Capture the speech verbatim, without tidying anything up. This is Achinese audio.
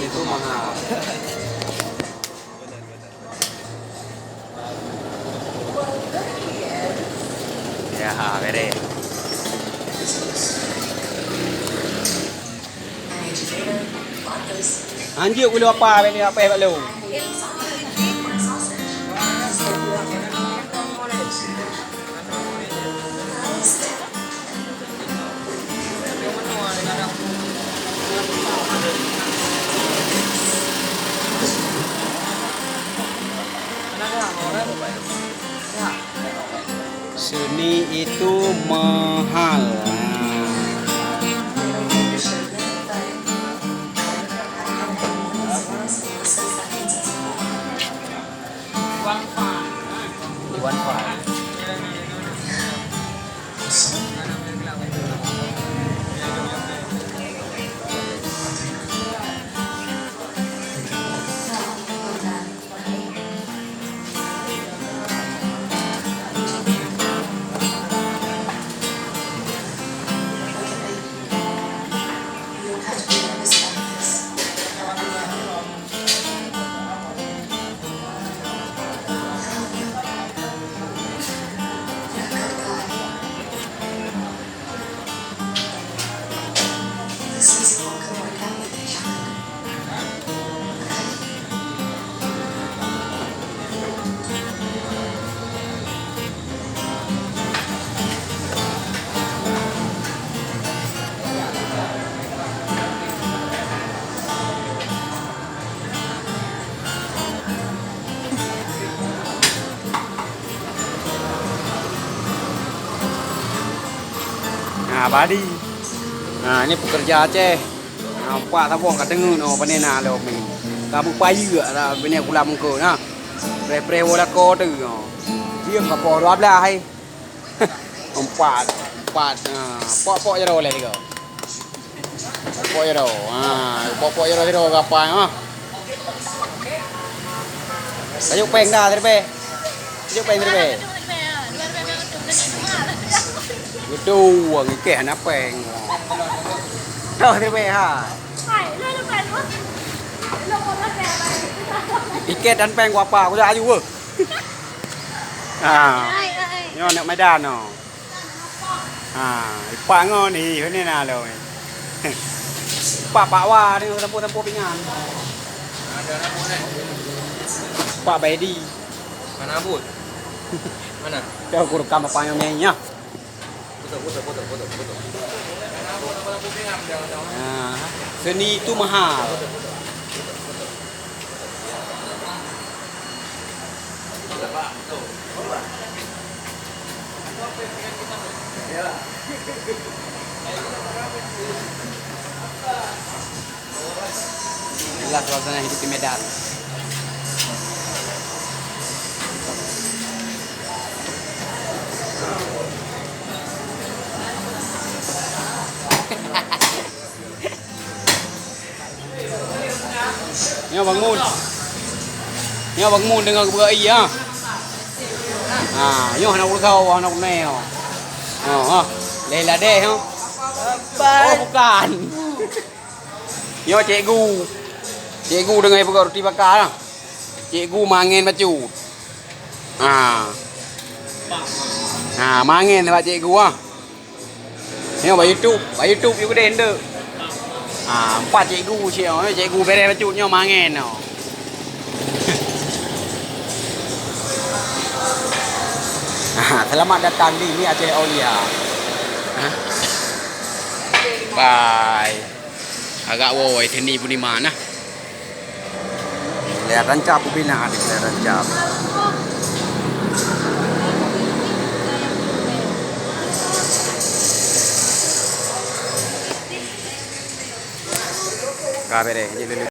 Itu mahal. Ya, beres. Anjir, gula apa bak ni, apa bak lu? Seni itu mahal. Iwan Fals. Ha, badi. Ha, ini pekerja Aceh. Ha, empat saboh ka teungeut oh, pane na lom ni. Ka meupayeuk dah bini kulam engko na. Preh-preh woe lakoe tu. Ha. Diem ka poh dua belas hai. Empat, empat. Ha, pok-pok jaroe lé tiga. Pok jaroe. Ha, pok-pok jaroe tiga gapai ha. Kayu peng dah, Tripe. Kayu peng, Tripe. Betul, orang ikeh hana peng. Toh, Tripe, ha. Ikeh dan peng ku apa? Ku dah aju, weh. Ha. Nyoe aneuk Medan, oh. Ha, ipak ngon, ih, ini na lo. Ipak pak wa ni, sampue-sampue pingan. Pak Baidi. Mana Abut? Mana? Dah guru kam apa yang nyanyi ya? Foto, foto, foto, foto, foto. Ha, seni itu mahal. Inilah suasana hidup di Medan. Nyoe Bang Mun. Nyoe Bang Mun deungon geupeugah iya. Ha, nyoe hana urusan, hana guna nyoe. Ha, ha. Leh ladeh nyoe. Oh, bukan. Nyoe cikgu. Cikgu deungon peugah roti baka lah. Cikgu mangen bacut. Ha. Ha, mangen bak cikgu ah. Nyoe bak YouTube, bak YouTube yue geude ndeuk. Ha, empat cikgu siang, cikgu bereh bacut nyoe mangen nyoe. Ha, selamat datang di Mi Aceh Aulia. Ha? Bye. Agak woe seni pun di mana? Kelihatan cap ubina di kelihatan cap. Ka bereh, jadi lulu.